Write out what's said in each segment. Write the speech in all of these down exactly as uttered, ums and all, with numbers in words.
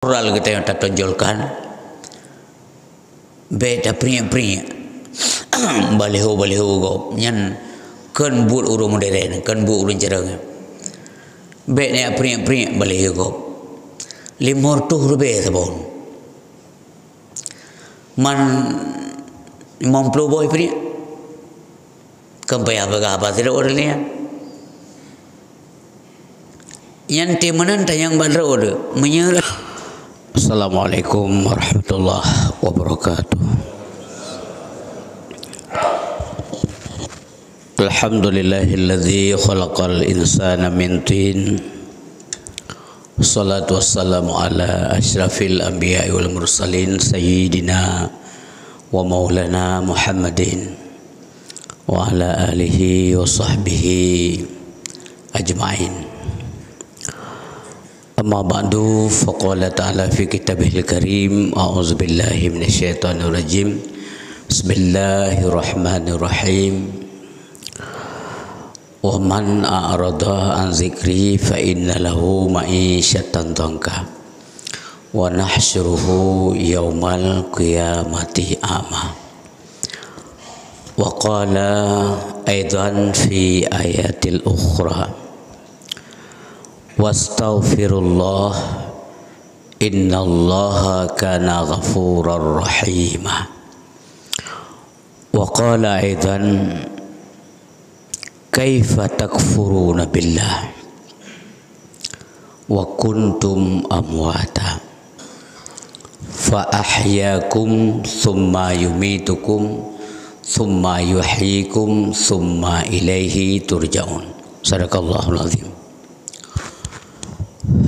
moral geutanyoe tatonjolkan. Bék tapriek-priek baliho-baliho gob. Nyan kon buet ureuëng modern, kon buet ureuëng carông. Bék neupriek-priek baliho gob. Limong reutôh ribèe saboh. Man limong ploh boh ipriek. Kon payah peugah haba sidroe lé nyan. Nyan teuh meunan tanyong bak droe deuh. Meunyoe Assalamualaikum warahmatullahi wabarakatuh. Alhamdulillahilladzi khalaqal insana min tin. Wassalatu wassalamu ala asyrafil anbiya'i wal mursalin, sayyidina wa maulana Muhammadin wa ala alihi wa sahbihi ajma'in. Amma ba'du, faqala ta'ala fi kitabihil karim, a'udzubillahi minasyaitonirrajim. Bismillahirrahmanirrahim. Wa man a'rada an dzikri fa inna lahu ma'isyatan dhanka. Wa nahsyuruhu yaumal qiyamati a'ma. Wa qala aidan fi ayatil ukhra. Wastaghfirullah innallaha kana ghafurar rahima. Wa qala aidan, kaifa takfuruna billah wa kuntum amwata fa ahyakum tsumma yumitukum tsumma yuhyikum tsumma ilaihi turja'un. Sadaqallahul azim.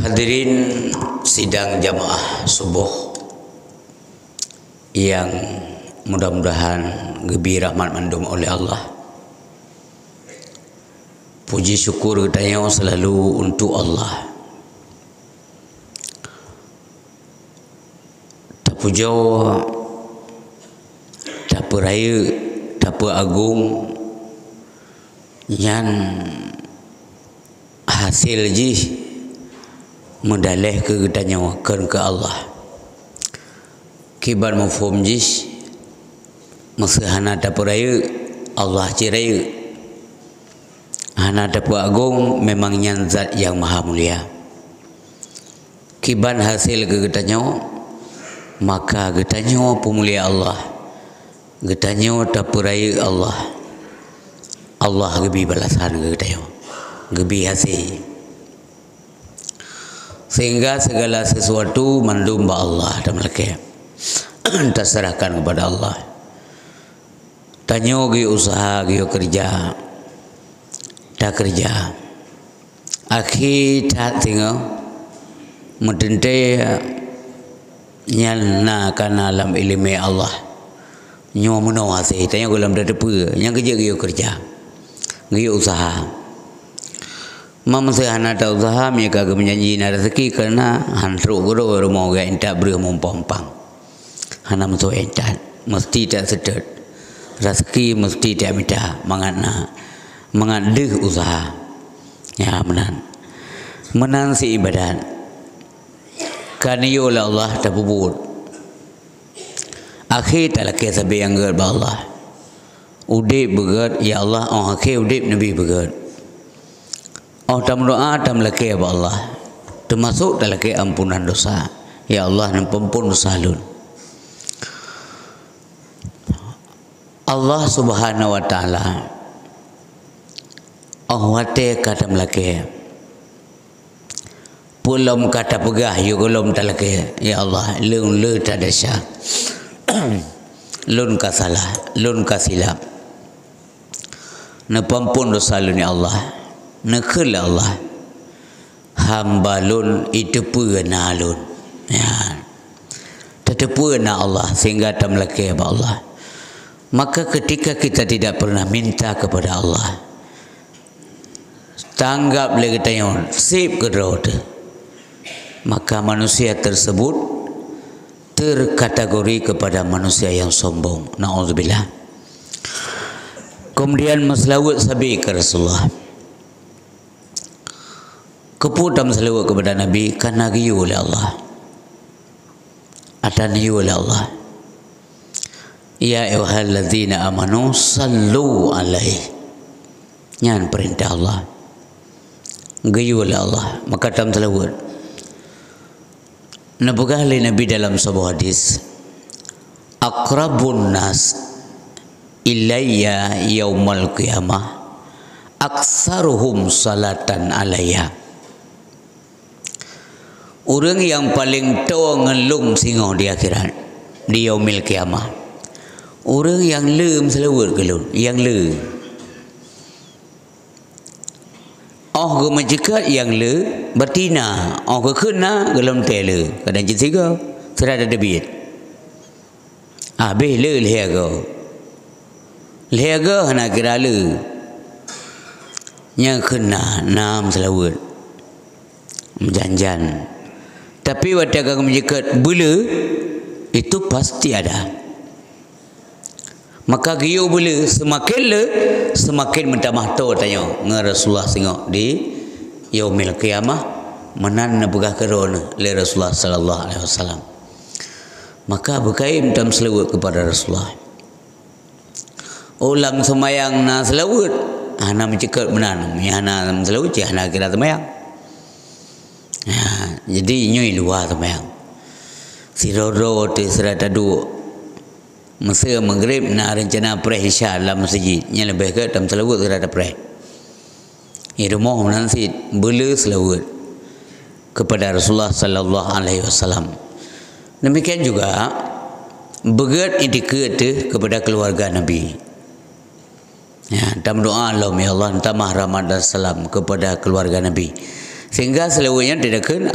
Hadirin sidang jamaah suboh yang mudah-mudahan geubri rahmat mandum oleh Allah. Puji syukur geutanyoe seulalu untuk Allah. Tapujoe, tapeurayeuk, tapeuagong, nyan hasé jih meudaleh keu geutanyoe kon keu Allah. Kiban muphom jih, meuseu hana tapeurayeuk, Allah cit rayeuk. Hana tapeuagong, memang nyan zat nyang maha mulia. Kiban hasé keu geutanyoe, maka geutanyoe peumulia Allah. Geutanyoe tapeurayeuk Allah. Allah geubri balasan keu geutanyoe, geubri hasé. Sehingga segala sesuatu mandum bak Allah tameulakée. Taserahkan kepada Allah. Tanyoe geuyue useuha, geuyue keureuja, takeureuja. Akhé that singoh meuteuntée nyan na kana lam iéleumé Allah. Nyoe meunoe hasé, tanyoe gohlom tateupeue, nyang keujeuet geuyue keureuja, geuyue useuha. Ma meuseu hana ta-useuha, meunyoe ka geumeujanji na raseuki, kareuna han trok keudroe rumoh geuintat breueh mumpang-mumpang. Hana meusoe intat, meuseuti taseutôt. Raseuki meuseuti tamita, mangat na, mangat deuh useuha. Ya, meunan. Meunan si ibadat. Ka neuyue lé Allah tapeubuet. Akhé talakée sabe nyang gét bak Allah. Udeb beugét, ya Allah, óh akhé udeb neubi beugét. Óh tameudoá tameulakée bak Allah, teumasok talakée ampunan desya. Ya Allah, neupeuampon desya lôn. Allah Subhanahu wa Taala, óh watée ka tameulakée, peue lom ka tapeugah, yôh gohlom talakée, "Ya Allah, lôn le tadesya. Lôn ka salah, lôn ka silap." Neupeuampon desya lôn, ya Allah. Neukheun lé Allah, "Hamba lôn iteupeue na lôn." Ya. Tateupeue na Allah sehingga tameulakée bak Allah. Maka ketika kita tidak pernah minta kepada Allah, tanggap lé geutanyoe seb keudroe teuh, maka manusia tersebut terkategori kepada manusia yang sombong. Naudzubillah. Kemudian meuseulaweuet sabe keu Rasulullah. Keupeue tameuseulaweuet keupada Nabi? Kareuna geuyue lé Allah. Ata neuyue lé Allah. "Ya ayyuhallazina amanu sallu alaihi." Nyan peurintah Allah. Geuyue lé Allah, maka tameuseulaweuet. Neupeugah lé Nabi dalam saboh hadis, "Aqrabun nas ilayya yaumal qiyamah aktsaruhum salatan alayya." Ureuëng nyang paleng toe ngon lôn singoh di akhirat, di yaumil qiyamah, ureuëng nyang le meuseulaweuet keu lôn, nyang le. Óh geumeuceukat nyang le, batina, óh geukheun na, gohlom tée le, kadang cit sigoe, sira teubiet. Habéh le lhée goe. Lhée goe hana kira le. Nyang kheun na, na meuseulaweuet. Meujan-jan. Tapi watée ka geumeuceukat beule, itu pasti ada. Maka geuyue beule, seumaken le, seumaken meutamah toe tanyoe ngon Rasulullah singoh di yaumil qiyamah, meunan neupeugah keudroe lé Rasulullah sallallahu alaihi wasallam. Maka beukayém tameuseulaweuet keupada Rasulullah. Oh, lam seumayang na seulaweuet, hana meuceukat meunan. Nyang hana meuseulaweuet, cit hana kira seumayang. Ha, jadi nyoe luwa seumayang. Sidroe-droe teuh sira taduek. Meuseu Maghrib na reuncana preh Isya lam meuseujid, nyan leubeh gét tameuseulaweuet sira tapreh. Di rumoh meunan cit, beule seulaweuet keupada Rasulullah sallallahu alaihi wasallam. Demikian juga, beugét itikeuet teuh keupada keuluwarga Nabi. Ya, tameudoá lom, "Ya Allah, tamah rahmat dan salam keupada keuluwarga Nabi." Sehingga seulaweuet nyan teudeukheun,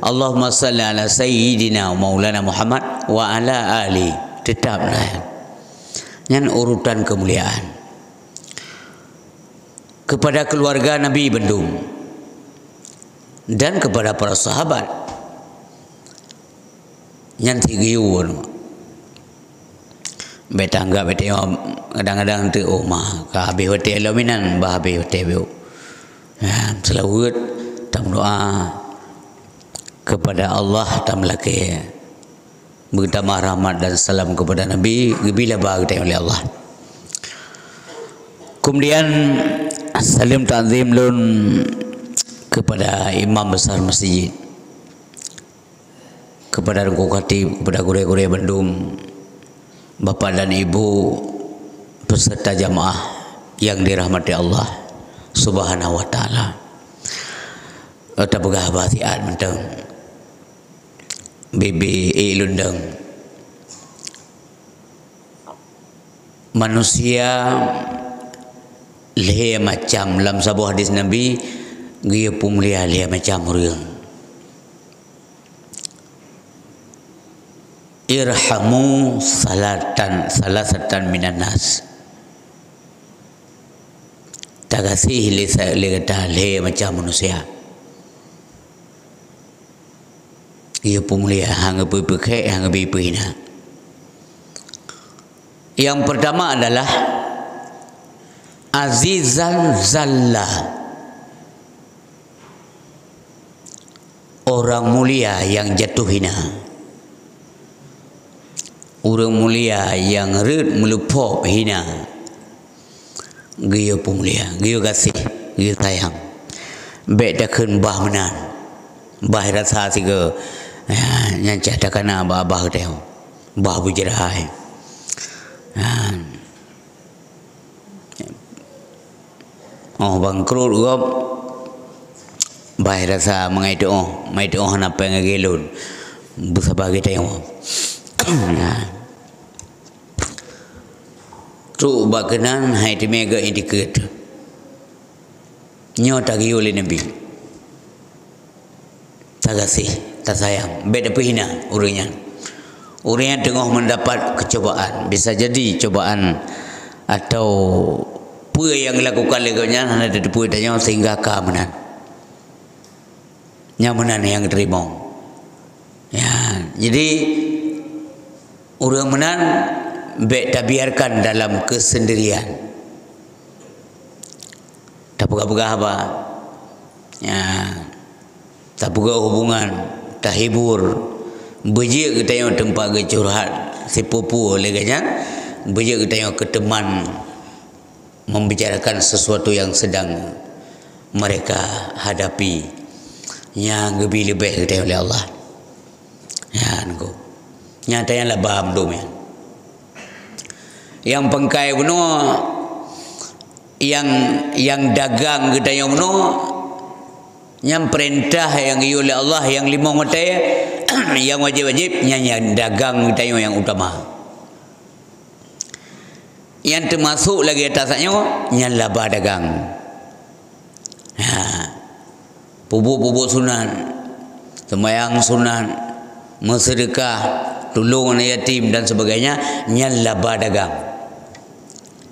"Allahumma shalli ala sayyidina wa maulana Muhammad wa ala ali." Teutap na. Nyan urutan keumuliaan. Keupada keuluwarga Nabi bandum dan keupada para sahabat. Nyan sigeuyue. Bék tanggab bék teuh, kadang-kadang teuh, oh, ma, ka habéh watée lom inan, bah habéh watée bék. Ya, seulaweuet, tameudoá keupada Allah, tameulakée. Beutamah rahmat dan salam keupada Nabi, geubri laba geutanyoe lé Allah. Kemudian, saleuem takzim lôn keupada Imam Besar Masjid, keupada Teungku Khatib, keupada gurée-gurée bandum, Bapak dan Ibu peserta jamaah yang dirahmati Allah Subhanahu wa Taala. Tapeugah haba siat mantong. Bibi ék lôn dong. Manusia lhée macam, lam saboh hadis Nabi, geuyue peumulia lhée macam ureuëng. Irhamu salatan, salasatan minan nas. Tagaséh lé sa-, lé gata lhée macam manusia. Geuyue peumulia, hana geubri peukhée, hana geubri peuhina. Yang pertama adalah azizan zalla. Orang mulia yang jatuh hina. Ureuëng mulia nyang rhët meuleupok hina. Geuyue peumulia, geuyue gaséh, geuyue sayang. Bék takheun bah meunan. Bah rasa sigoe, ya, nyan cah takana bak abah geutanyoe. Bah beujeurai. Ya. Oh, bangkrot gob, bah rasa mangai teuoh, mangai teuoh hana péng lagée lôn. Beusaba geutanyoe. Nah. Trok bak keunan hai teumé geuh itikeuet. Nyoe tagiyoe lé Nabi. Tagaséh, tasayang, bék tapeuhina ureuëng nyan. Ureuëng nyan teungoh mendapat keucobaan, bisa jadi cobaan atau peue nyang dilakukan lé gobnyan hana tateupeue tanyoe sehingga ka meunan. Nyang meunan nyang teurimong. Ya, jadi ureuëng meunan bék tabiarkan dalam keusendirian. Tapeugah-peugah haba. Ya. Tapeugah hubungan, tahibur, Beujeuet geutanyoe teumpat geucurhat sipeue-peue lé geuh nyan, beujeuet geutanyoe keu teuma membicarakan sesuatu yang sedang mereka hadapi, nyang geubi leubeh geutanyoe lé Allah. Nyan keuh. Nyata nyang laba mandum nyan. Nyang pangkai bunoe, nyang, nyang dagang geutanyoe bunoe, nyang peurintah nyang geuyue lé Allah nyang limong watée, nyang wajéb-wajéb, nyan nyang dagang geutanyoe nyang utama. Nyang teumasok lagée tasak nyoe, nyan laba dagang. Ha. Peubuet-peubuet sunat, seumayang sunat, meuseudeukah, tulông aneuk yatim dan sebagainya, nyan laba dagang.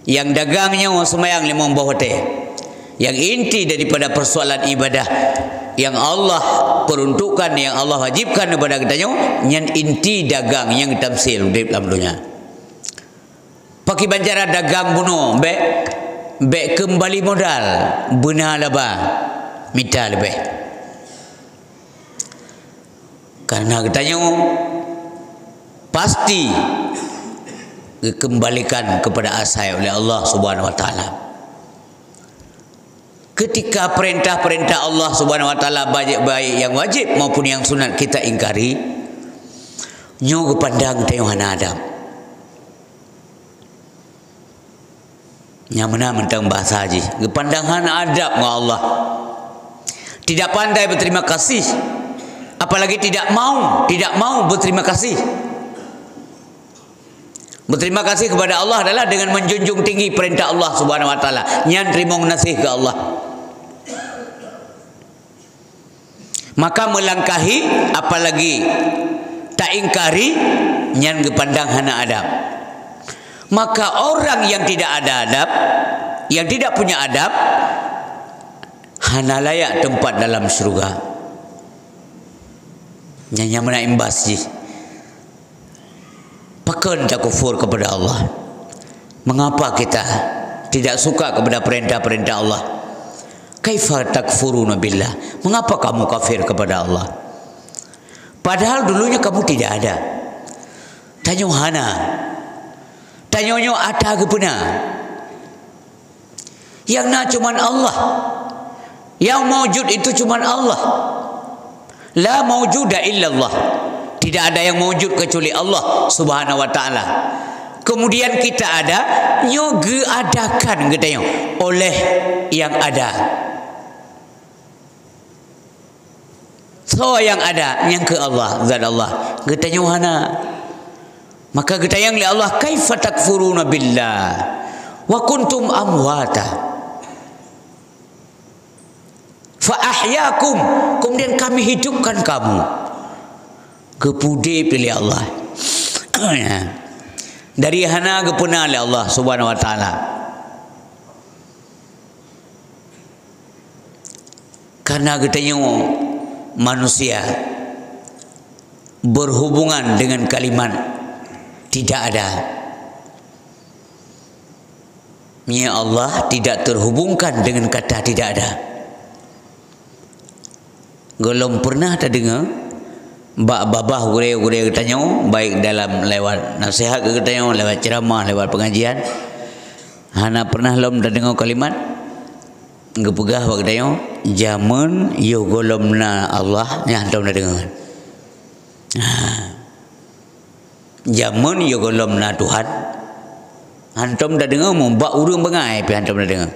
Nyang dagang nyoe seumayang limong boh watée. Nyang inti daripada persoalan ibadah yang Allah peruntukkan, yang Allah wajibkan kepada geutanyoe, nyan inti dagang nyang tamsil udeb lam donya. Pakriban cara dagang bunoe, bék, bék keumbali modal, beuna laba, mita leubeh. Karena geutanyoe pasti geukeumbalikan kepada asai oleh Allah Subhanahu wa Taala. Ketika perintah-perintah Allah Subhanahu wa Taala, baik, baik yang wajib maupun yang sunat kita ingkari, nyoe geupandang tanyoe hana adab. Nyang meunan mantong bahasa jih, geupandang hana adab ngon Allah. Tidak pandai berterima kasih, apalagi tidak mau, tidak mau berterima kasih. Berterima kasih kepada Allah adalah dengan menjunjung tinggi perintah Allah Subhanahu wa Taala. Nyan teurimong gaséh keu Allah. Maka meulangkahi, apalagi taingkari, nyan geupandang hana adab. Maka orang yang tidak ada adab, yang tidak punya adab, hana layak tempat dalam syurga. Nyan nyang meunan imbas jih. Pakon takufur kepada Allah? Mengapa kita tidak suka kepada perintah-perintah Allah? Kaifa takfuruna billah? Mengapa kamu kafir kepada Allah? Padahal dulunya kamu tidak ada. Tanyoe hana. Tanyoe nyoe ata geupeuna. Nyang na cuman Allah. Yang maujud itu cuman Allah. La maujuda illallah. Tidak ada yang maujud kecuali Allah Subhanahu wa Taala. Kemudian kita ada, nyoe geuadakan geutanyoe oleh yang ada. Soe nyang ada? Nyang keu Allah, zat Allah. Geutanyoe hana. Maka geutanyong lé Allah, "Kaifa takfuruna billah wa kuntum amwata fa ahyakum," kemudian Kami hidupkan kamu. Geupeuudeb lé Allah. Dari hana geupeuna lé Allah Subhanahu wa Taala. Karena geutanyoe manusia berhubungan dengan kalimat tidak ada. Nya Allah tidak terhubungkan dengan kata tidak ada. Gohlom pernah tadeungoe bak babah gurée-gurée geutanyoe, baik dalam lewat nasihat keu geutanyoe, lewat ceramah, lewat pengajian, hana pernah lom tadeungoe kalimat geupeugah bak geutanyoe, "Jameun yoh gohlom na Allah," nyan hántom tadeungoe. Ha. Jameun yoh gohlom na Tuhan, hántom tadeungoe, mubak ureuëng bangai pih hántom tadeungoe.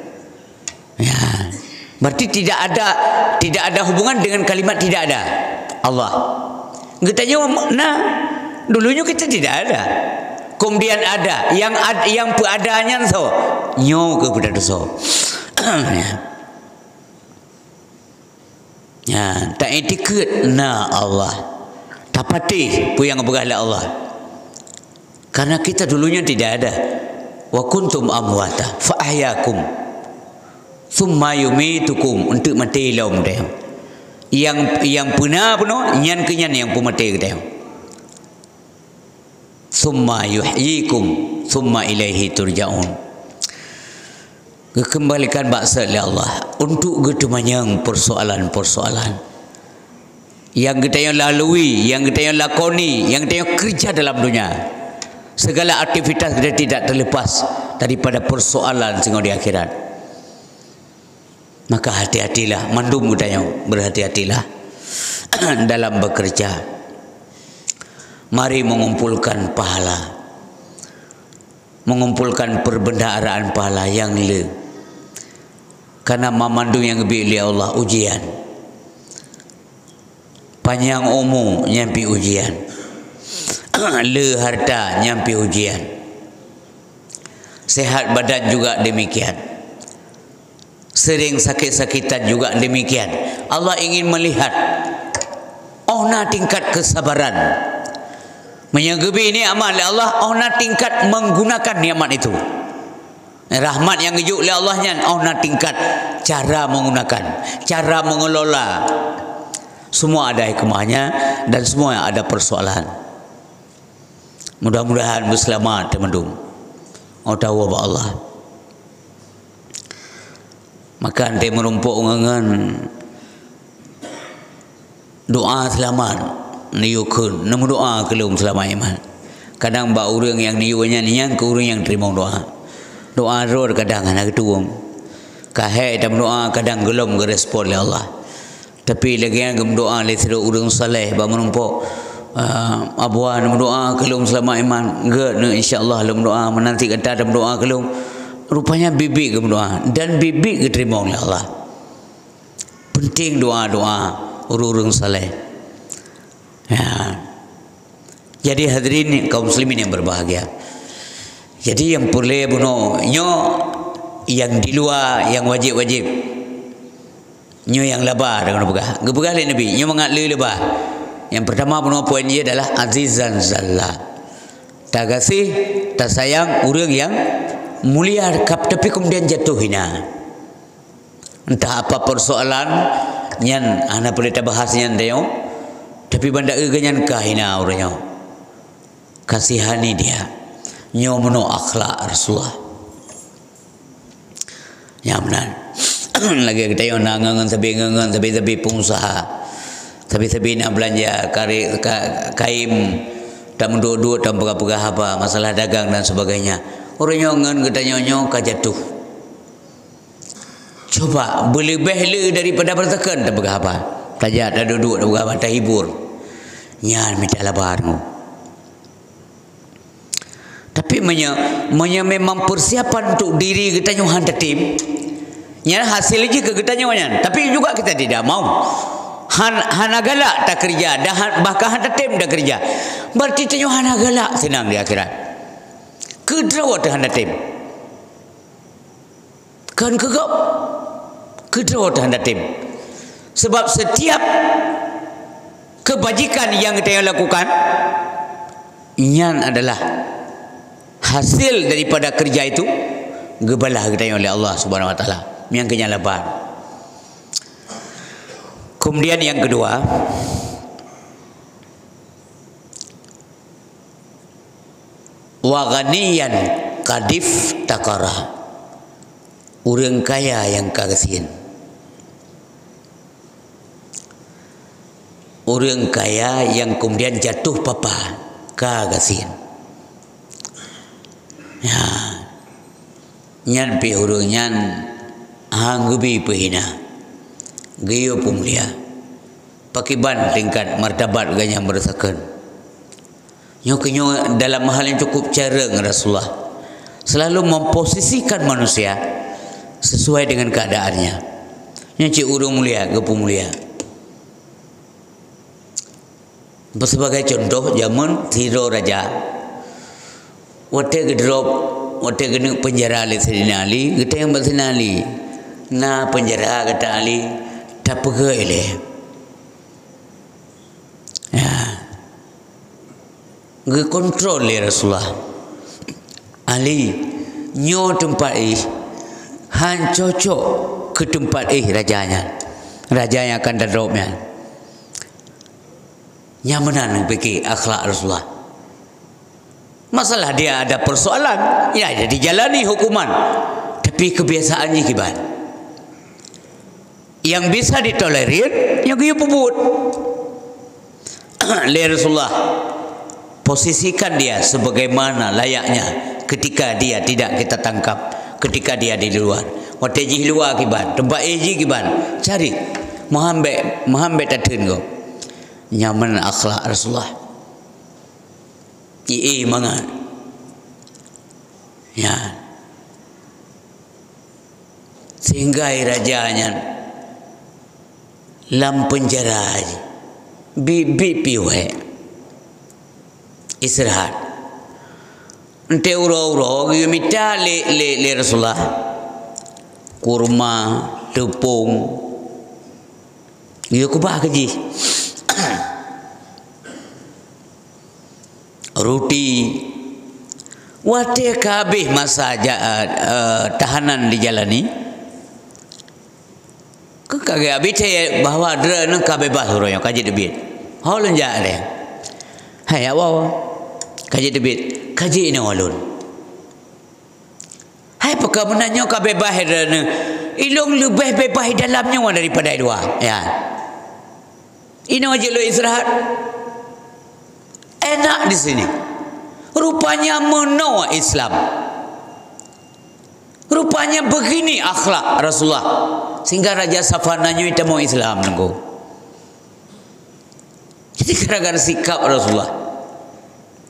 Ya. Berarti tidak ada, tidak ada hubungan dengan kalimat tidak ada. Allah. Geutanyoe na, dulunya kita tidak ada. Kemudian ada, yang ad, yang peuada nyan soe? Nyoe keuh peuada soe. Ya. Ya, taiktikeuet na Allah. Tapatéh peue nyang geupeugah lé Allah. Karena kita dulunya tidak ada. "Wa kuntum amwata fa ahyakum, tsumma yumitukum," untuk maté lom deh. Yang, yang peuna bunoe, nyan keuh nyan nyang peumaté deh. "Tsumma yuhyikum, tsumma ilaihi turja'un." Geukeumbalikan bak sat lé Allah untuk geuteumanyong persoalan-persoalan. nyang geutanyoe lalui, nyang geutanyoe lakoni, nyang geutanyoe keureuja dalam donya. Segala aktivitas geutanyoe tidak terlepas daripada persoalan singoh di akhirat. Maka hati-hatilah, mandum geutanyoe, berhati-hatilah dalam bekerja. Mari mengumpulkan pahala, mengumpulkan perbendaharaan pahala nyang le. Karena mamandum nyang geubri lé Allah ujian. Panyang umu nyan pih ujian. Le harta nyan pih ujian. Sehat badan juga demikian. Sering sakit-sakitan juga demikian. Allah ingin melihat, oh na tingkat kesabaran. Meunyoe geubri nikmat lé Allah, oh na tingkat menggunakan nikmat itu. Rahmat nyang geujok lé Allah nyan, oh na tingkat cara menggunakan, cara mengelola. Semua ada hikmahnya dan semua ada persoalan. Mudah-mudahan beuseulamat teumandum. Oh tahu bak Allah. Maka anté meurumpok ngon doa seulamat, neuyue kheun, neumeudoa keu lôn seulamat iman. Kadang bak ureuëng nyang neuyue nyan, nyan keu ureuëng nyang teurimong doa. Doa droe kadang hana geutuwöm. Ka hék tameudoa kadang gohlom geurespon lé Allah. Tapi lagée nyan geumeudoa lé sidroe ureuëng saleh bak meurumpok, "Ah, Abuwa neumeudoa keu lôn seulamat iman." "Gét, insya Allah lôn meudoa, meunanti gata tameudoa keu lôn." Rupanya biet-biet geumeudoa dan biet-biet geuteurimong lé Allah. Penting doa-doa ureuëng-ureuëng saleh. Ya. Jadi hadirin kaum muslimin yang berbahagia. Jadi nyang peureulée bunoe nyoe nyang di luwa nyang wajéb-wajéb. Nyoe nyang laba deungon peugah. Geupeugah lé Nabi, nyoe mangat le laba. Nyang pertama bunoe poin jih adalah azizan zalla. Tagaséh, tasayang ureuëng nyang mulia kap, tapi kemudian jatuh hina. Entah apa persoalan nyan, hana peureulée tabahas nyan tanyoe. Tapi banda geuh nyan ka hina ureuëng nyoe. Kasihani dia. Nyoe meunoe akhlak Rasulullah. Nyang meunan. Lagée geutanyoe na ngon-ngon sabe ngon-ngon sabe-sabe pengusaha. Sabe-sabe na beulanja, kare-, ka-, kaim, tameuduek-duek, tapeugah-peugah haba, masalah dagang dan sebagainya. Ureuëng nyoe ngon geutanyoe nyoe ka jatuh. Cuba beuleubeh le daripada beureusakan tapeugah haba. Tajak, taduek-duek, tapeugah haba, tahibur. Nyan mita laba nyoe. Tapi meunyoe, meunyoe memang persiapan untuk diri geutanyoe han tatem, nyan hasil jih keu geutanyoe nyan. Tapi juga kita tidak mau. Han, hana galak takeureuja, dah han, bahkan han tatem takeureuja. Berarti tanyoe hana galak seunang di akhirat. Keudroe teuh han tatem. Kon keu gob, keudroe teuh han tatem. Sebab setiap kebajikan nyang geutanyoe lakukan, nyan adalah hasil daripada keureuja itu, geubalah geutanyoe lé Allah Subhanahu Wa Taala. Nyang keu nyan laba. Kemudian yang kedua, wa ghaniyan qad iftakhara. Ureuëng kaya nyang ka gasien. Ureuëng kaya nyang kemudian jatuh papa ka gasien. Ya. Nyan pih ureuëng nyan han geubi peuhina. Geuyue peumulia. Pakriban tingkat martabat geuh nyang beureusakan. Nyoe keuh nyoe dalam hal nyang cukup carông Rasulullah selalu memposisikan manusia sesuai dengan keadaannya. Nyoe cit ureuëng mulia, geupeumulia. Sebagai contoh, jameun sidroe raja, watée geudrop, watée geuneuk peunjara lé Saidina Ali, geutanyong bak Saidina Ali, "Na peunjara gata Ali?" "Tapeugét ilée." Ya. Geukontrol lé Rasulullah. "Ali, nyoe teumpat éh, han cocok keu teumpat éh raja nyan. Raja nyang akan tadrop nyan." Nyan meunan pike akhlak Rasulullah. Masalah dia ada persoalan, ya, dia dijalani hukuman. Tapi kebiasaan jih kiban. Nyang bisa ditolerir, nyang geuyue peubuet. lé Rasulullah, posisikan dia sebagaimana layaknya ketika dia tidak kita tangkap, ketika dia di luar. Watèe jih luwa kiban, teumpat éh jih kiban, cari. Meuhambèk, meuhambèk tatheun gob. Nyan meunan akhlak Rasulullah. Ié mangat. Ya. Sehingga raja nyan lam penjara jih. Bit-bit piwèk. Istirahat. Enteuk uroe-uroe geumita lé, lé, lé Rasulullah. Kurma, teupông. Geukubah keu jih. Ruti. Watèe ka habéh masa ja-, eh, tahanan dijalani, ka, ka geubri thèe bahwa droeneuh ka beubaih uroe nyoe, ka jeuet teubiet. Ho lôn jak lé. Hai, awak, ka jeuet teubiet. Ka jeuet inoe lôn. Hai, pakon meunan nyoe ka beubaih droeneuh? Ilôn leubeh beubaih dalam nyoe daripada luwa. Ya. Inoe jeuet lôn istirahat. Enak di sini. Rupanya meunoe Islam. Rupanya begini akhlak Rasulullah. Sehingga Raja Safar nyoe tamong Islam, Teungku. Jadi, gara-gara sikap Rasulullah.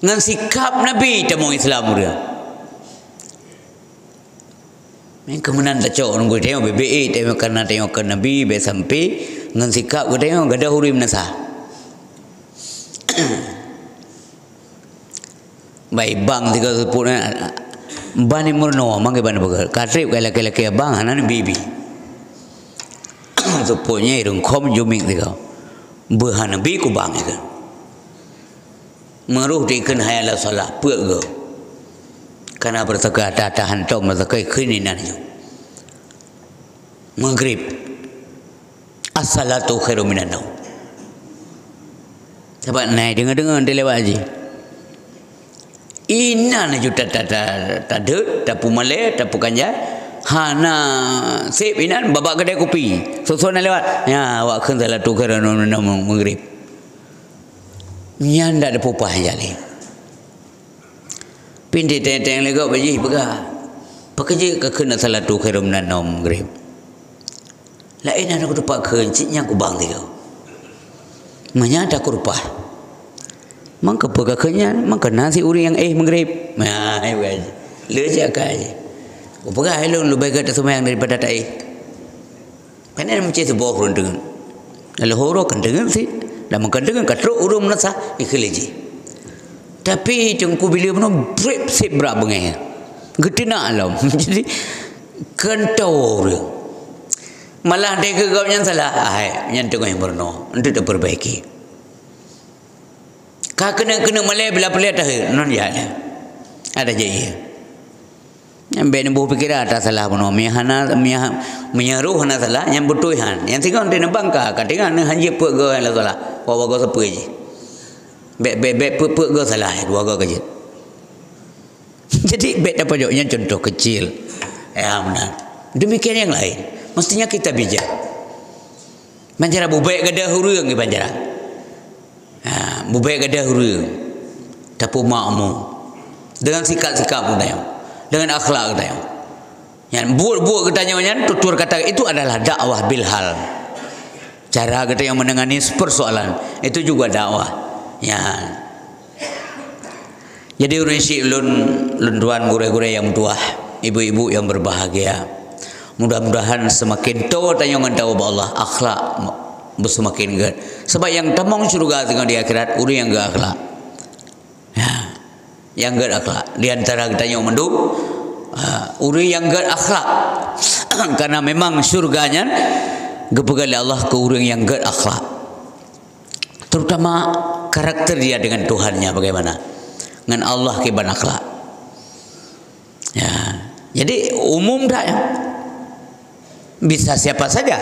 Ngon sikap Nabi tamong Islam ureueng. Meunan keuh meunan tacok ureueng geutanyoe beubeue, tanyoe kana tanyoe keu Nabi, bèk sampai ngon sikap geutanyoe gadoh ureueng meunasah. Bai bang tiga sepuluh na, bani meurunoe, manggé bani peugah. Ka trép ka lakèe-lakèe abang, hana neubi-bi. Seupôt nyan ireueng khom jumik tiga. Beuhana bi kubang ikeu. Meurôh dikheun hayya 'alas shalah, peuet goe. Kana beureusakai ata-ata hantom beureusakai kheun inan nyoe. Maghrib. As-salatu khairum minan naum. Sabab nai deungoe-deungoe dilewat jih. Inan laju ta-, ta-, ta-, tadeuet, tapeumalèe, tapeukanja. Hana sép inan babah keudè kupi. Soe-soe na lewat. Nyan, awak kheun salatu khairum minan naum maghrib. Nyan dak teupeupah jak lé. Pih teuntèe-teuntèe lé gob jih peugah, "Pakon jeuet kakheun as-salatu khairum minan naum maghrib? Laén hana kuteupah kheun, cit nyan kubang tiga." Meunyan ata kureupah. Mangkeupeu kakheun nyan, mangkeuna si ureueng nyang éh maghrib. Nah, lé cit akai. Kupeugah lôn leubeh gèt taseumayang daripada taéh. Pane meucé teuboh ureueng deungon. Lalu horo kan deungon sit. Dan meukan deungon ka trok ureueng meunasah, ikheun lé jih. Tapi teungku bila meunoe brek sit brat beungèh. Geuteunak lom. Jadi, kantô ureueng. Malah dèh keu gob nyan salah. Ahai, nyan teungoh meurunoe. Untuk diperbaiki. Ka keuneuk-keuneuk malèe bila peuleueh tahe. Non ya. Ada je iya. Nyan bèk neuboh pikeran ata salah bunoe. Meunyo hana, meunyo, meunyo roh hana salah, nyan beutôi han. Nyang singoh teuneubang ka, ka tinggai neuh hanjeuet peuet goe nyang salah. Wa-, wa goe sapeue jih. Bèk, bèk, bèk peuet-peuet goe salah, dua goe ka jeuet. Jadi, bèk tapajok nyan contoh kecil. Ya, benar. Demikian yang lain. Mestinya kita bijak. Banjara bubek gadoh ureueng di banjara. Ha, bubek gadoh ureueng. Tapeumakmu. Dengan sikap-sikap geutanyoe. Dengan akhlak geutanyoe. Nyan, buet-buet geutanyoe nyan, tutur kata, itu adalah dakwah bil hal. Cara geutanyoe menangani persoalan, itu juga dakwah. Nyan. Jadi, ureueng syik lôn, lôn tuan, gurèe-gurèe nyang meutuah, ibu-ibu nyang berbahagia. Mudah-mudahan seumaken toe tanyoe ngon taweueb Allah, akhlak beuseumaken gèt. Sabab nyang tamong syeuruga singoh di akhirat, ureueng nyang gèt akhlak. Ya. Nyang gèt akhlak. Di antara geutanyoe mandum, ha, ureueng nyang gèt akhlak. Karena memang syeuruga nyan geupeugèt lé Allah keu ureueng nyang gèt akhlak. Terutama karakter dia dengan Tuhannya bagaimana. Ngon Allah kiban akhlak. Ya. Jadi, umum dak ya. Bisa siapa saja.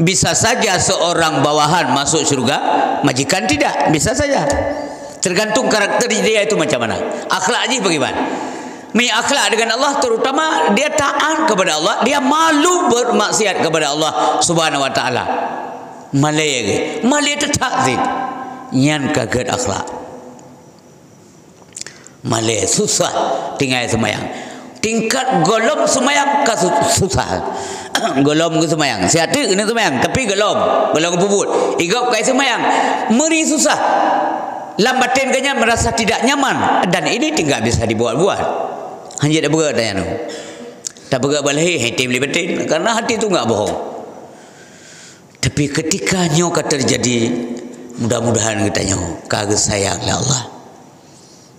Bisa saja seorang bawahan masuk syurga, majikan tidak. Bisa saja. Tergantung karakter dia itu macam mana. Akhlak jih bagaimana. Mi akhlak dengan Allah, terutama dia taat kepada Allah, dia malu bermaksiat kepada Allah Subhanahu wa Taala. Malèe lagèe. Malèe teutap sit. Nyan ka gét akhlak. Malée, susah tinggai seumayang. Tingkat gohlom seumayang ka su-, susah. Gohlom geuseumayang. Siat teuk keuneuk seumayang, tapi gohlom, gohlom geupeubuet. Igob kai seumayang. Meuri susah. Lam baten geuh nyan merasa tidak nyaman dan ini tidak bisa dibuat-buat. Hanjeuet tapeugah tanyan. Tapeugah bak lahé, hé tem lé baten. Karena hati tu enggak bohong. Tapi ketika nyoe ka teujadi, mudah-mudahan geutanyoe ka geusayang lé Allah.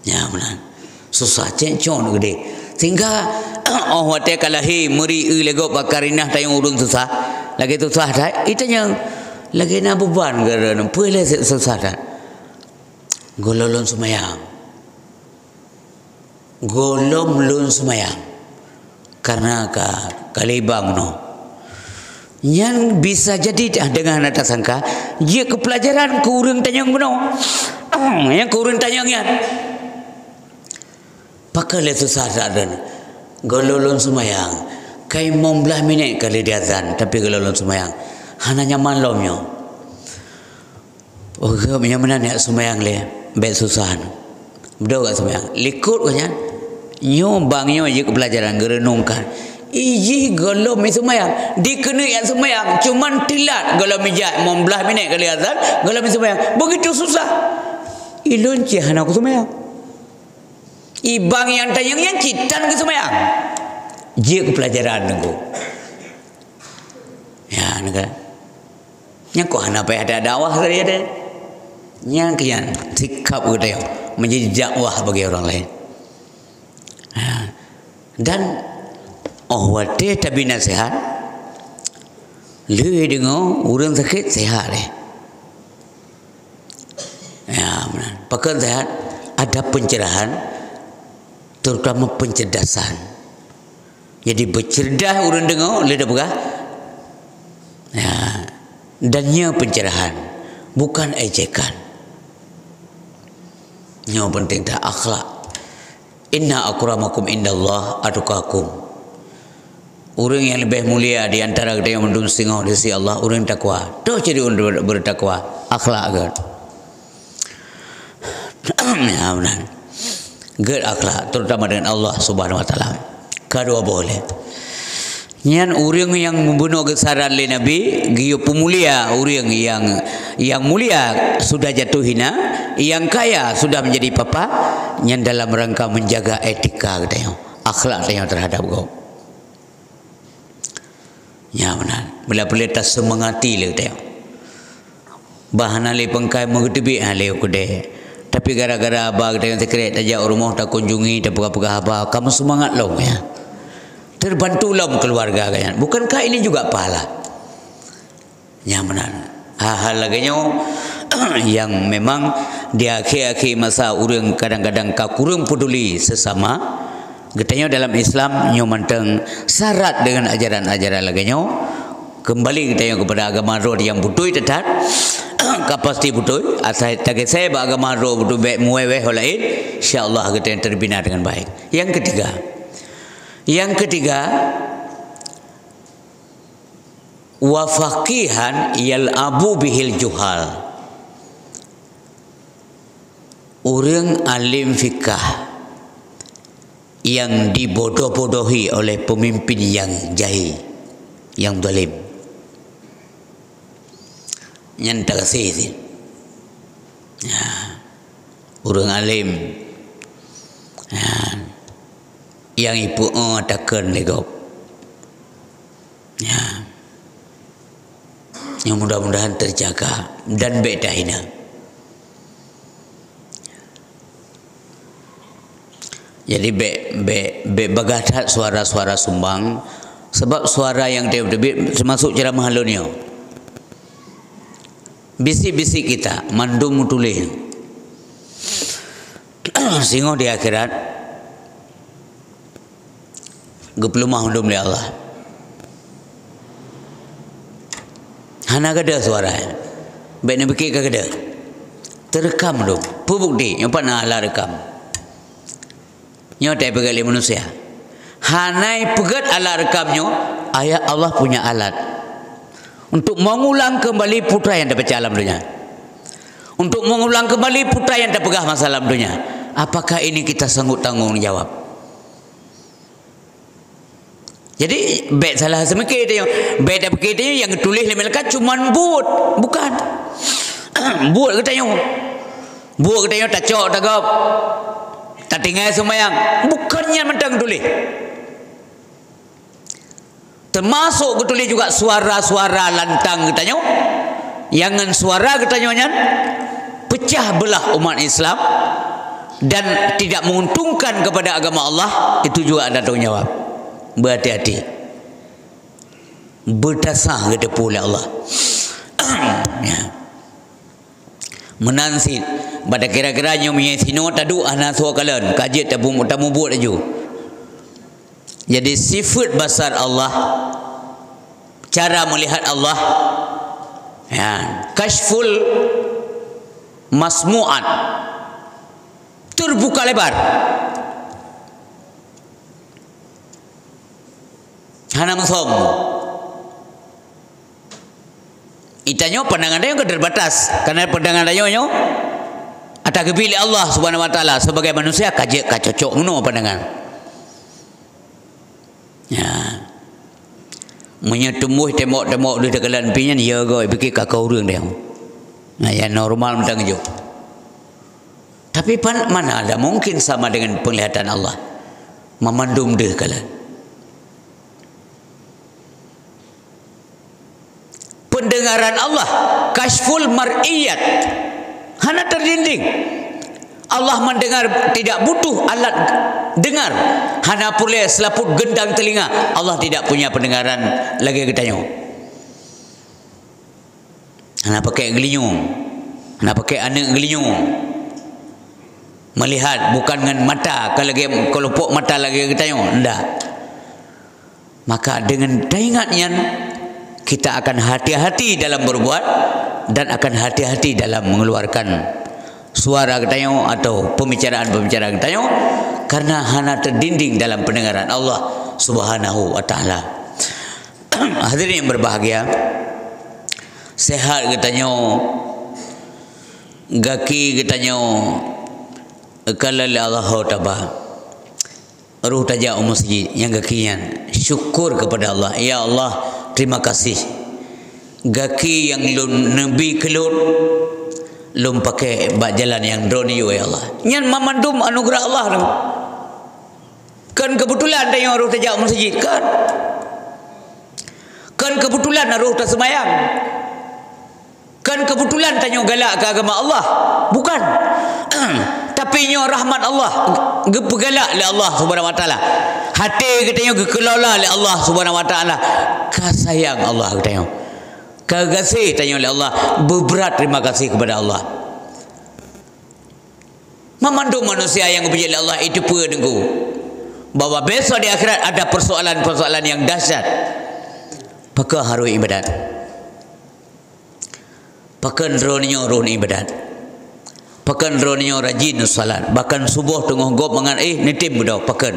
Nyan meunan. Susah cék cong geudeh. Sehingga, oh watée ka lahé meuri eu lé gob bak karinah tayong ureuëng susah. Lagée susah that, itanyong. Lagée na beban geureun, peue lé susah that. Gohlom lôn seumayang. Gohlom lôn seumayang. Karena ka, ka lé ba meunoe. Nyan bisa jadi dah deungon hana tasangka, jeuet keu peulajaran keu ureuëng tanyong bunoe. Nyang keu ureuëng tanyong nyan. Pakon lé susah that deun. Gohlom lôn seumayang. Kai limong blaih minét ka lheueh diazan, tapi gohlom lôn seumayang. Hana nyaman lom nyoe. Oh, geuh, meunyoe meunan jak seumayang lé, bék susah. Beudôh gak seumayang. Likot geuh nyan, nyoe bang nyoe jeuet keu peulajaran, geureunongkan. Ijih gohlom i seumayang, dikeuneuk jak seumayang, cuman teulat gohlom ijak limong blaih minét ka lheueh azan, gohlom i seumayang. Begitu susah. Ilôn cit hana kuseumayang. I bang nyang tanyong nyan cit tan geuseumayang. Jeuet keu peulajaran teungku. Ya, nyan ka. Nyan kok hana payah dakwah tadi ada. Nyan keuh nyan sikap geutanyoe menjadi dakwah bagi orang lain. Ya. Dan oh watée tabi naseuhat, lheueh deungoe ureuëng sakét seuhat deh. Ya, meunan. Pakon seuhat? Ada pencerahan, terutama pencerdasan. Jadi, beuceureudah ureuëng deungoe lé tapeugah. Ya, dan nyoe pencerahan, bukan ejekan. Nyoe penting that akhlak. Inna akramakum indallah atqakum. Ureuëng nyang leubeh mulia di antara geutanyoe mandum singoh di sisi Allah, ureuëng takwa. Toh ciri ureuëng ber-, bertakwa, akhlak geuh. Ya, meunan. Gét akhlak, terutama dengan Allah Subhanahu Wa Taala. Ka dua boh lé. Nyan ureuëng nyang bunoe geusaran lé Nabi, geuyue peumulia ureuëng nyang, nyang mulia sudah jatuh hina, nyang kaya sudah menjadi papa, nyan dalam rangka menjaga etika geutanyoe, akhlak tanyoe terhadap gob. Nyan meunan. Bila perlu taseumangati lé geutanyoe. Bah hana lé pangkai meugeuteubiet hana lé u keudè. Tapi gara-gara haba geutanyoe sikrek tajak u rumoh takunjungi, tapeugah-peugah haba, ka meuseumangat lom, ya. Terbantu lom keuluwarga geutanyoe. Bukankah ini juga pahala? Nyan meunan. Hal-hal lagèe nyoe nyang memang di akhé-akhé masa ureueng kadang-kadang ka kureueng peuduli sesama. Geutanyoe dalam Islam nyoe mantong syarat deungon ajaran-ajaran lagèe nyoe. Keumbali geutanyoe keupada agama droe nyang beutôi that-that, ka pasti beutôi. Asai tageusé bak agama droe beutôi, bèk meuwèh-wèh ho laén, insya Allah geutanyoe teubina deungon baik. Nyang keutiga, nyang keutiga, wa faqihan yal'abu bihil juhal. Ureueng além fikah nyang dibodoh-bodohi oleh peumimpin nyang jahé, nyang zalim. Nyan teugasé cit. Ya. Ureueng além. Ya. Nyang ipeu-, eh, takheun lé gob. Ya. Nyang mudah-mudahan teujaga dan bèk tahina. Jadi bèk, bèk, bèk bagaih that suara-suara sumbang, sabab suara nyang teubiet teumasuk ceuramah lôn nyoe. Bisik-bisik kita mandum meutuléh. Singoh di akhirat, geupeuleumah mandum lé Allah. Hana keudeh suara. Bèk neupike ka keudeh. Teureukam mandum. Peue bukti? Nyoe pat na alat reukam. Nyoe tapeugah lé manusia. Hana ipeugèt alat reukam nyoe, ayat Allah punya alat. Untuk mengulang kembali putra yang terpecah alam dunia. Untuk mengulang kembali putra yang terpeugah masa lam dunia. Apakah ini kita sanggup tanggung jawab? Jadi, bèk salah seumike tanyoe. Bèk tapike tanyoe nyang geutuléh lé malaikat cuman buet. Bukan. Buet geutanyoe. Buet geutanyoe tacok, tagob. Tatinggai seumayang. Bukan nyan mantong geutuléh. Teumasok geutuléh juga suara-suara lantang geutanyoe, nyang ngon suara geutanyoe nyan pecah belah umat Islam dan tidak menguntungkan kepada agama Allah, itu juga ada tanggung jawab. Berhati-hati. Beutasah geuteupeue lé Allah. Ya. Meunan cit, bak takira-kira nyoe meunyoe sinoe taduek hana soe kalon, ka jeuet tamu-, tamubuet laju. Jadi, sifat basar Allah, cara melihat Allah, ya, kasyful masmu'at, terbuka lebar. Hana meusom. Itanyoe pandangan tanyoe ka terbatas. Karena pandangan tanyoe nyoe ata geubi lé Allah Subhanahu wa Taala, sebagai manusia ka jeuet ka cocok meunoe pandangan. Ya. Meunyoe tumbuh tembok-tembok di teukalan pih nyan, ya goe, pike ka keu ureueng deh. Nah, ya normal mantong jok. Tapi pan, mana ada mungkin sama dengan penglihatan Allah? Mamandum deuh kalan. Pendengaran Allah, kasyful mar'iyat. Hana terdinding. Allah mendengar, tidak butuh alat dengar. Hana peureulèe seulaput gendang telinga. Allah tidak punya pendengaran lagèe geutanyoe. Hana pakai geulinyueng. Hana pakai aneuk geulinyueng. Melihat bukan ngon mata, ka lagèe kelompok mata lagèe geutanyoe. Ndak. Maka dengan taingat nyan, kita akan hati-hati dalam berbuat dan akan hati-hati dalam mengeluarkan suara geutanyoe atau pembicaraan-pembicaraan geutanyoe, karena hana terdinding dalam pendengaran Allah Subhanahu wa Taala. Hadirin yang berbahagia, sehat geutanyoe, gaki geutanyoe, kala lé Allah Taala. Roh tajak u masjid nyang gaki nyan. Syukur kepada Allah. Ya Allah, terima kasih. Gaki nyang lôn neubi keu lôn, lôn pakai bak jalan nyang droeneuh yue, ya Allah. Nyan mamandum anugerah Allah tu. Kon keubeutulan tanyoe roh tajak u masjid, kon. Kon keubeutulan roh taseumayang. Kon keubeutulan tanyoe galak keu agama Allah. Bukan. Tapi nyoe rahmat Allah, geupeugalak lé Allah Subhanahu wa Taala. Até geutanyoe geukelola lé Allah Subhanahu wa Taala. Ka sayang Allah geutanyoe. Ka gaséh tanyoe lé Allah. Beubrat terima kasih kepada Allah. Mamandum manusia nyang geupeujeuet lé Allah iteupeue Teungku, bahwa besok di akhirat ada persoalan-persoalan yang dahsyat. Pakon harôh ibadat? Pakon droeneuh nyoe rhot ibadat? Pakon droeneuh nyoe rajin salat? Bahkan suboh teungoh gob mangat éh neutem beudôh, pakon?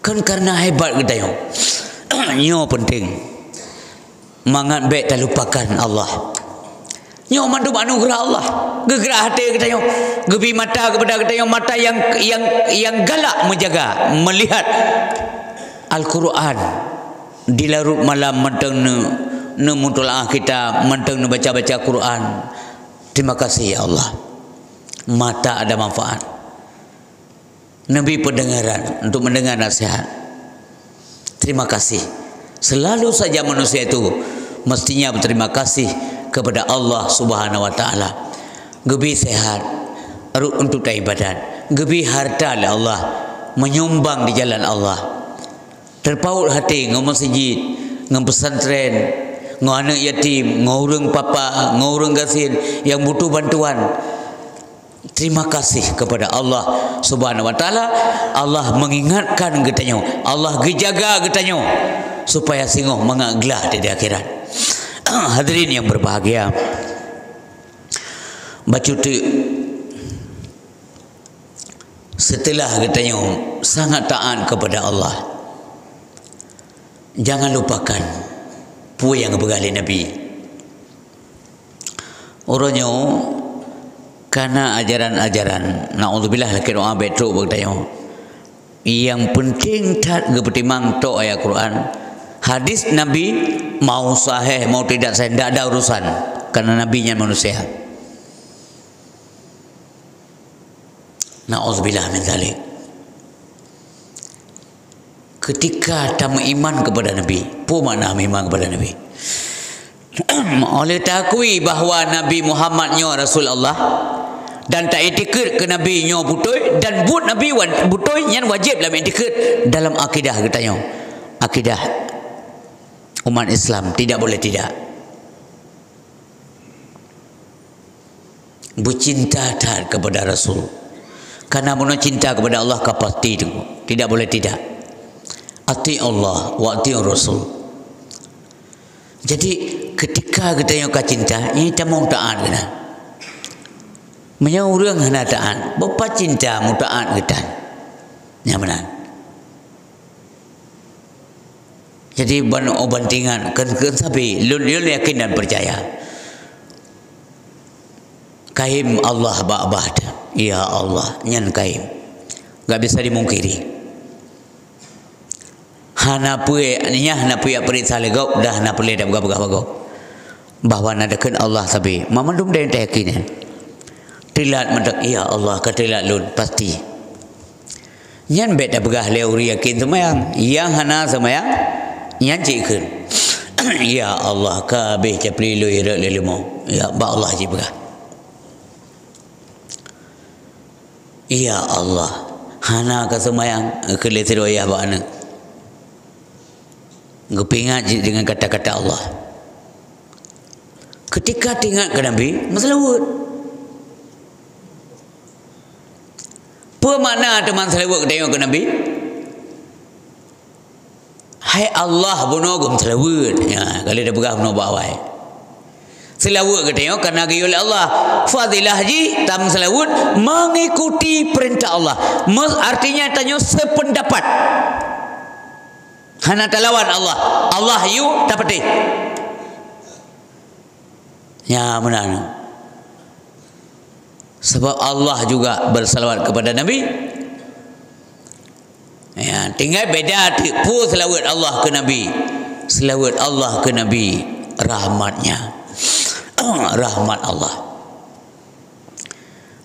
Kon karena hebat geutanyoe. Nyoe penting. Mangat bék talupakan Allah. Nyoe mandum anugerah Allah. Geugerak até geutanyoe. Geubi mata keupada geutanyoe, mata nyang, nyang, nyang galak meujaga, meulihat Al-Quran. Di larot malam mantong neu-, neumutalaah kitab, mantong neubaca-baca Quran. Terima kasih, ya Allah. Mata ada manfaat. Neubi pendengaran untuk mendengar nasihat. Terima kasih. Selalu saja manusia itu mestinya berterima kasih kepada Allah Subhanahu wa Taala. Geubi sehat, rot untuk taibadat. Geubi harta lé Allah, menyumbang di jalan Allah. Teupaôt até ngon meuseujid, ngon peusantren, ngon aneuk yatim, ngon ureueng papa, ngon ureueng gasien nyang butuh bantuan. Terima kasih kepada Allah Subhanahu wa Taala. Allah mengingatkan geutanyoe, Allah geujaga geutanyoe supaya singoh mangat glah di akhirat. Hadirin yang berbahagia, bacut teuk, setelah geutanyoe sangat taat kepada Allah, jangan lupakan peue nyang geupeugah lé Nabi. Uroe nyoe kana ajaran-ajaran, naudzubillah, lakée doa bék trok bak tanyoe. Nyang peunteng that geupeutimang tok ayat Quran, hadis Nabi, mau sahih mau tidak sahih, ndak ada urusan, karena Nabi nyan manusia. Naudzubillah min dzalik. Ketika tameuiman kepada Nabi, peue makna meuiman kepada Nabi? Oleh taakui bahwa Nabi Muhammad nyoe Rasul Allah dan taiktikeuet keu Nabi nyoe beutôi dan buet Nabi wa-, beutôi, nyan wajéb lam iktikeuet dalam akidah geutanyoe. Akidah umat Islam tidak boleh tidak. Beucinta that kepada Rasul. Karena bunoe cinta kepada Allah ka pasti tu. Tidak boleh tidak. Ati'ullah wa ati'ur Rasul. Jadi, ketika geutanyoe ka cinta, nyan tamong taat keunan. Meunyoe ureuëng hana taat, bapa cinta mutaat geutan. Nyan meunan. Jadi, ban, oh, bantingan, kheun, kheun sabe, lôn, lôn yakin dan percaya. Kaim Allah bak babah teuh. Ya Allah, nyan kaim. Gak bisa dimungkiri. Hana peue, nyan hana peue jak peuriksa lé gob, dah hana peureulée tapeugah-peugah bak gob. Bahwa na deukeue Allah sabe. Mandum dayeueng tayakin nyan. Teulat mantong, ya Allah, ka teulat lôn, pasti. Nyan bék tapeugah lé ureuëng yakin seumayang. Nyang hana seumayang, nyan cit kheun, "Ya Allah, ka habéh caplé lôn rot lé leumo." Ya, bak Allah cit peugah. "Ya Allah, hana ka seumayang," kheun lé sidroe yah bak aneuëk. Geupeuingat cit deungon kata-kata Allah. Ketika teuingat keu Nabi, meuseulaweuet. Peue makna teuma seulaweuet geutanyoe keu Nabi? Hai Allah, bunoe geuh meuseulaweuet. Ya, ka lheueh tapeugah bunoe bak awai. Seulaweuet geutanyoe karena geuyue lé Allah. Fadilah jih tameuseulaweuet mengikuti perintah Allah. Me-, artinya tanyoe sependapat. Hana talawan Allah. Allah yue tapatéh. Ya, meunan. Sebab Allah juga bersalawat kepada Nabi. Ya, tinggai beda teuk peue seulaweuet Allah keu Nabi. Seulaweuet Allah keu Nabi rahmatnya. Rahmat Allah.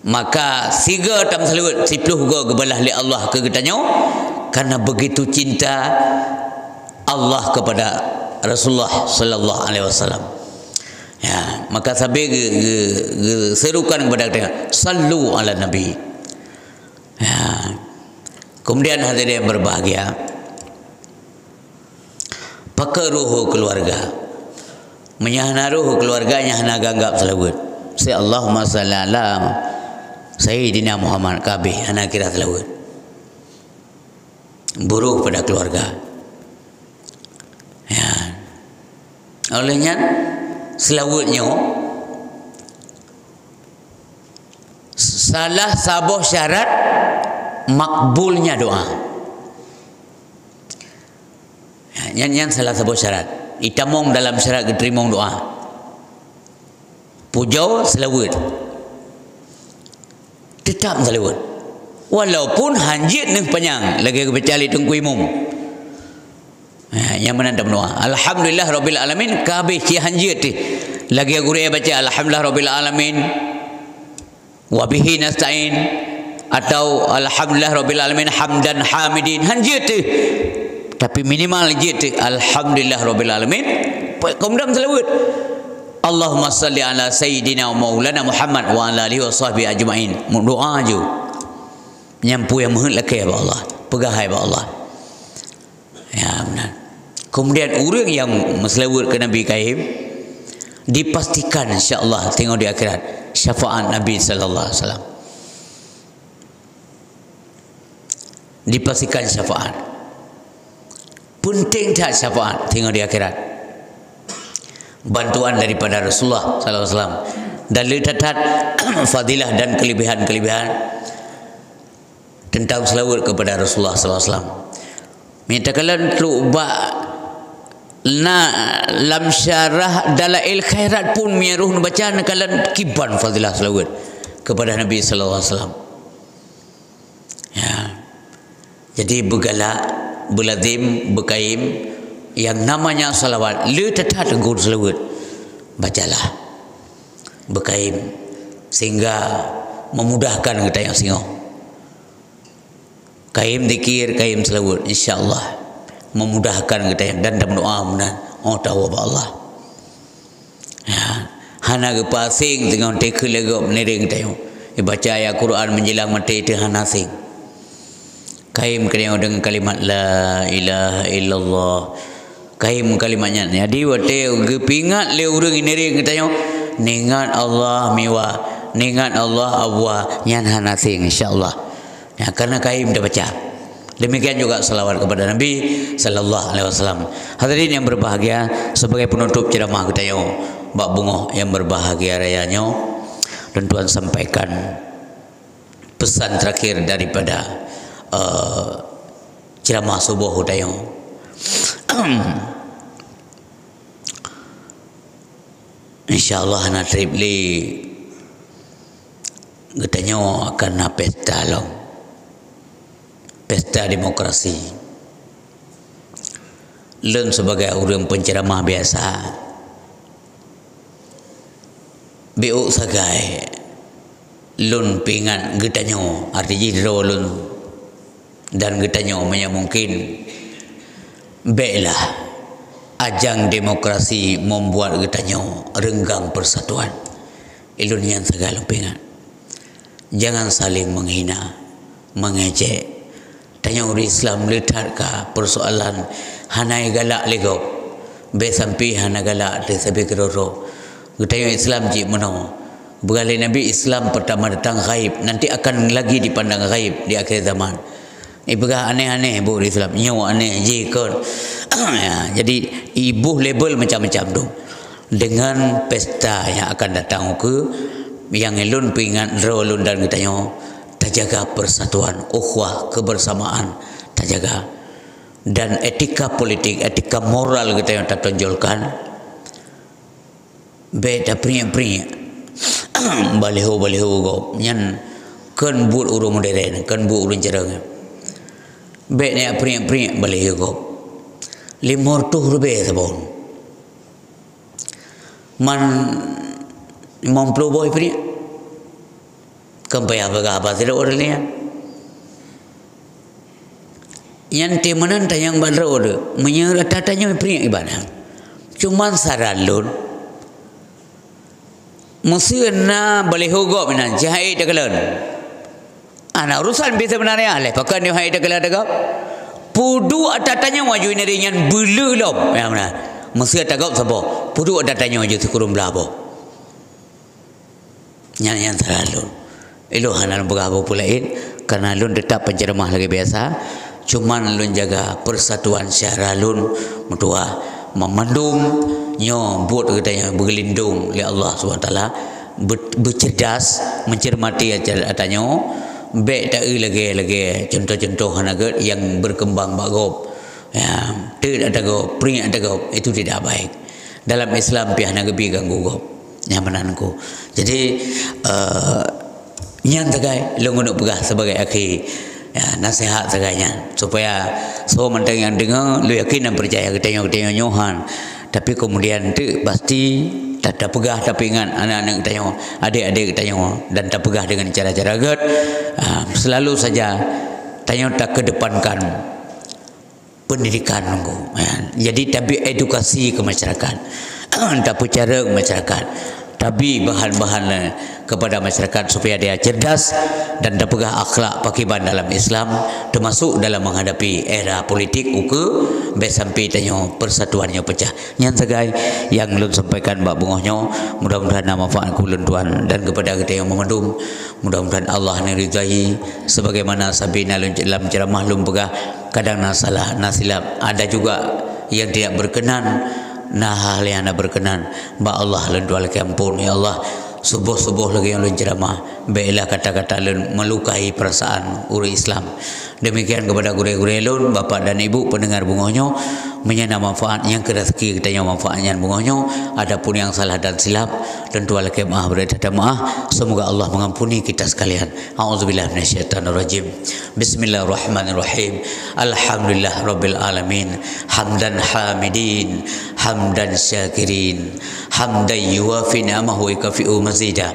Maka sigoe tameuseulaweuet siploh goe geubalah lé Allah keu geutanyoe, karena begitu cinta Allah kepada Rasulullah sallallahu alaihi wasallam. Ya, maka sabe ge-, ge-, geuseurukan kepada geutanyoe, "Sallu ala Nabi." Ya. Kemudian hadirin yang berbahagia, pakon roh keluarga. Meunyo hana roh keluarga nyan hana geuanggab seulaweuet. Se Allahumma shalli ala Sayyidina Muhammad ka habéh hana kira seulaweuet. Buruk pada keluarga. Ya. Oleh nyan, seulaweuet nyoe salah saboh syarat makbulnya doa. Ya, nyan, nyan salah saboh syarat. Itamong dalam syarat geuteurimong doa. Pujoe seulaweuet. Teutap seulaweuet. Walaupun hanjeuet neuh panyang lagée geubaca lé Teungku Imum. Ha, nyang meunan tameudoa. Alhamdulillah rabbil alamin, ka habéh cit hanjeuet teuh. Lagée gurée baca alhamdulillah rabbil alamin. Wa bihi nasta'in atau alhamdulillah rabbil alamin hamdan hamidin. Hanjeuet teuh. Tapi minimal jeuet teuh alhamdulillah rabbil alamin. Kemudian seulaweuet. Allahumma salli ala sayyidina wa maulana Muhammad wa ala alihi wa sahbihi ajmain. Meudoa ju. Nyan peue nyang meuheuet lakée bak Allah. Peugah hai bak Allah. Ya, meunan. Kemudian ureuëng nyang meuseulaweuet keu Nabi kaim dipastikan insya-Allah teungoh di akhirat syafaat Nabi sallallahu alaihi wasallam. Dipastikan syafaat. Penting that syafaat teungoh di akhirat. Bantuan daripada Rasulullah sallallahu alaihi wasallam. Dan le that-that fadilah dan kelebihan-kelebihan tentang seulaweuet kepada Rasulullah sallallahu alaihi wasallam. Meunyo takalon trok bak Na lam syarah Dalail Khairat pun meunyo neubaca neukalon kiban fadilah seulaweuet kepada Nabi sallallahu alaihi wasallam. Ya. Jadi beugalak, beulazim, beukaim yang namanya salawat, le that-that teungku seulaweuet. Bacalah. Beukaim sehingga memudahkan geutanyoe singoh. Kaim zikir, kaim seulaweuet, insya Allah memudahkan geutanyoe dan tameudoa meunan, oh tahu bak Allah. Ya, hana geupeuasing teungoh teukeue lé gob ngiring tanyoe. Ibaca ayat Quran menjelang maté teuh hana asing. Kaim keunoe deungon kalimat la ilaha illallah. Kaim kalimat nyan. Jadi watée geupeuingat lé ureuëng ngiring geutanyoe, ningat Allah miwa, ningat Allah abua, nyan hana asing insya Allah. Ya, karena kaim tabaca. Demikian juga salawat kepada Nabi sallallahu alaihi wasallam. Hadirin yang berbahagia, sebagai penutup ceramah geutanyoe bak beungoh yang berbahagia raya nyoe, lôn tuan sampaikan pesan terakhir daripada, eh, ceramah suboh geutanyoe. Insya Allah na treb lé geutanyoe akan na pesta lom. Pesta demokrasi. Lôn sebagai ureuëng penceramah biasa, bék sagai lôn peuingat geutanyoe, arti jih droe lôn dan geutanyoe meunyo mungkin, béklah ajang demokrasi membuat geutanyoe renggang persatuan. Ilôn nyan sagai lôn peuingat. Jangan saling menghina, mengejek. Tanyoe ureuëng Islam le that ka persoalan hana galak lé gob. Bék sampai hana galak teuh sabe keudroe-droe. Geutanyoe Islam cit meunoe. Peugah lé Nabi, Islam pertama datang ghaib, nanti akan lagi dipandang ghaib di akhir zaman. Ipeugah aneh-aneh buet Islam. Nyoe aneh jih kon. Ya, jadi iboh label macam-macam tu. Dengan pesta yang akan datang ukeue, nyang lôn peuingat droe lôn dan geutanyoe, tajaga persatuan, ukhuwah, kebersamaan, tajaga. Dan etika politik, etika moral geutanyoe tatonjolkan. Bék tapriek-priek baliho-baliho gob. Nyan kon buet ureuëng modern, kon buet ureuëng carông. Bék neujak priek-priek baliho gob. Lima reutôh ribèe saboh. Man limong ploh boh ipriek. Kon payah peugah haba sidroe ureuëng nyan. Nyan teuh meunan tanyong bak droe teuh. Meunyoe rata tanyoe ipriek ibadah. Cuman saran lôn, meuseu na baliho gob inan, jih han ék takalon. Hana urusan pih seubeunarnya, lé pakon nyoe han ék takalon ata gob. Peuduek ata tanyoe aju nari nyan beuleu lom. Ya, meunan. Meuseu ata gob saboh. Peuduek ata tanyoe aju sikureueng blah boh. Nyan nyang saran lôn. Ilôn hana lôn peugah peue-peue laén, karena lôn teutap penceramah lagèe biasa, cuman lôn jaga persatuan syedara lôn meutuah. Mandum nyoe buet geutanyoe beugeulindong lé Allah Subhanahu Wa Taala, be-, beucerdas, mencermati ata nyoe, bèk taeu lagèe-lagèe contoh-contoh hana gèt nyang berkembang bak gob. Ya, teuk ata gob, priek ata gob, itu tidak baik. Dalam Islam pih hana geubi ganggu gob. Nyang meunan ku. Jadi, eh, nyan sagai lôn keuneuk peugah sebagai akhé, ya, nasihat sagai nyan. Supaya soe mantong nyang deungoe, lôn yakin dan peucaya geutanyoe, geutanyoe nyoe han. Tapi kemudian teuk pasti ta-, tapeugah, tapeuingat aneuk-aneuk geutanyoe, adék-adék geutanyoe, dan tapeugah dengan cara-cara gèt. Ah, selalu saja tanyoe takedepankan pendidikan nunggu, ya. Jadi, tabi edukasi ke masyarakat. Tapeucarông masyarakat. Tabi bahan-bahan, eh, kepada masyarakat supaya dia cerdas dan tapeugah akhlak pakiban dalam Islam, termasuk dalam menghadapi era politik ukeue, bèk sampai tanyoe persatuan nyoe pecah. Nyan sagai nyang lôn sampaikan bak beungoh nyoe. Mudah-mudahan na manfaat keu ulôn tuan dan kepada geutanyoe mandum. Mudah-mudahan Allah neuridai sebagaimana sabe na lôn lam ceramah lôn peugah, kadang na salah, na silap. Ada juga yang tidak berkenan, na hal yang hana berkenan. Bak Allah lôn tuan lakèe ampôn, ya Allah. Suboh-suboh lagèe nyang lôn ceramah, bèklah kata-kata lôn melukai perasaan ureueng Islam. Demikian kepada gurèe-gurèe lôn, bapak dan ibu pendengar beungoh nyoe. Meunyo na manfaat nyang keu raseuki geutanyoe manfaat nyan beungoh nyoe, adapun nyang salah dan silap, lôn tuan lakée meu'ah bri that meu'ah. Semoga Allah mengampuni kita sekalian. A'udzubillahi minasyaitonirrajim. Bismillahirrahmanirrahim. Alhamdulillah rabbil alamin. Hamdan hamidin, hamdan syakirin, hamdan yuwafi ni'amahu wa yukafi'u mazida.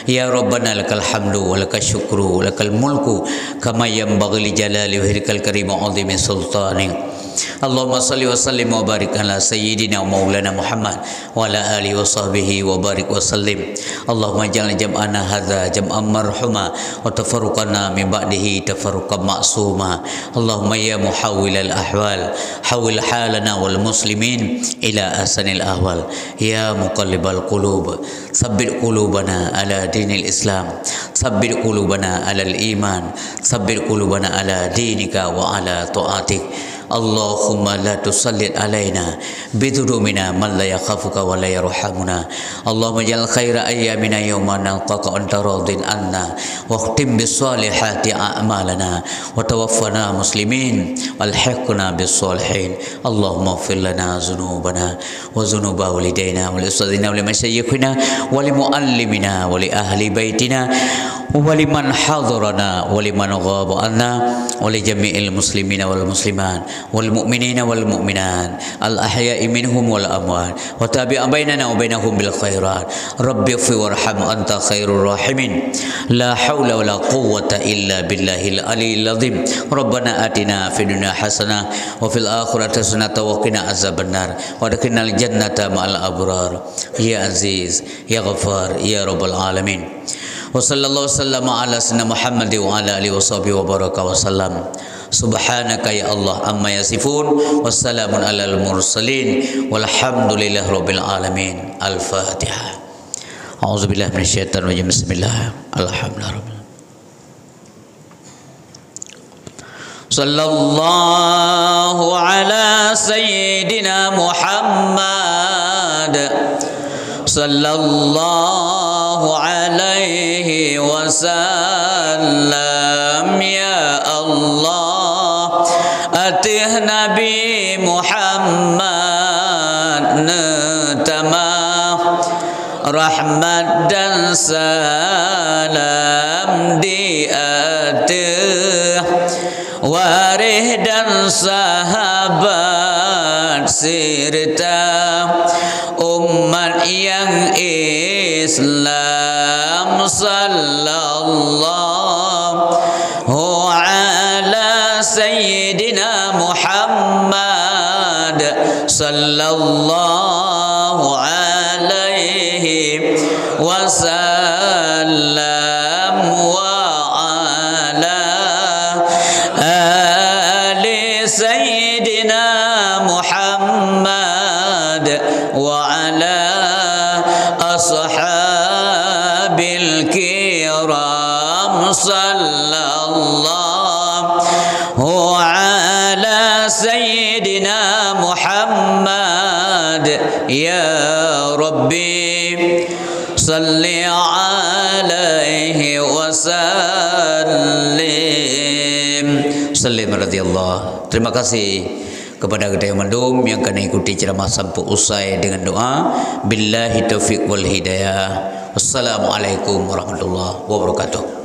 Ya Rabbana lakal hamdu wa lakal syukru wa lakal mulku kama yanbaghi li jalali wajhikal karim wa 'azimi sultanik. Allahumma shalli wa sallim wa barik ala sayyidina wa maulana Muhammad wa ala alihi wa sahbihi wa barik wa sallim. Allahumma ij'al jam'ana hadza jam'an marhuma wa tafarruqana min ba'dihi tafarruqan ma'suma. Allahumma ya muhawwilal ahwal, hawwil halana wal muslimin ila ahsanil ahwal. Ya muqallibal qulub, tsabbit qulubana ala dinil Islam, tsabbit qulubana alal iman, tsabbit qulubana ala dinika wa ala taatik. Allahumma la tusallit alaina bidzunubina man la yakhafuka wa la yarhamuna. Allahumma ij'al khaira ayyamina yauma nalqaka wa anta radin anna, wakhtim bis salihati a'malana, wa tawaffana muslimin, alhiqna bis salihin. Allahumma ighfir lana dzunubana wa dzunuba walidaina wa li ustadzina wa li masyayikhina wa li muallimina wa li ahli baitina wa liman hadarana wa liman ghaba anna wa li jami'il muslimina wal muslimat wal mu'minina wal mu'minat al ahya'i minhum wal amwat wa tabi' bainana wa bainahum bil khairat. Rabbighfir warham anta khairur rahimin. La haula wala quwwata illa billahil aliyyil azim. Rabbana atina fid dunya hasanah wa fil akhirati hasanatan wa qina azabannar. Wa adkhilnal jannata ma'al abrar. Ya Aziz, ya Ghaffar, ya Rabbal alamin. Wa sallallahu wa sallama ala sayyidina Muhammad wa ala alihi wa sahbihi wa baraka wa sallam. Subhanaka ya Allah amma yasifun. Wassalamun alal mursalin. Walhamdulillahi rabbil alamin. Al-Fatihah. A'udzubillahi minasyaitonirrajim. Bismillah. Alhamdulillah. Sallallahu ala sayyidina Muhammad. Sallallahu alaihi wasallam. Ya Allah, ateueh Nabi Muhammad neutamah rahmat dan salam di ateueh waréh dan sahabat sirta umat nyang Islam. Sallallahu ala sayyidina Muhammad, sallallahu alaihi wasallam, wa ala ali sayyidina Muhammad, wa ala ashabil kiram. Sallallahu ala sayyidina Muhammad. Ya Rabbi, salli alaihi wa sallim. Sallim radhiyallahu. Terima kasih kepada geutanyoe mandum nyang ka ikuti ceramah sampoe usai dengan doa. Billahi taufiq wal hidayah. Wassalamualaikum warahmatullahi wabarakatuh.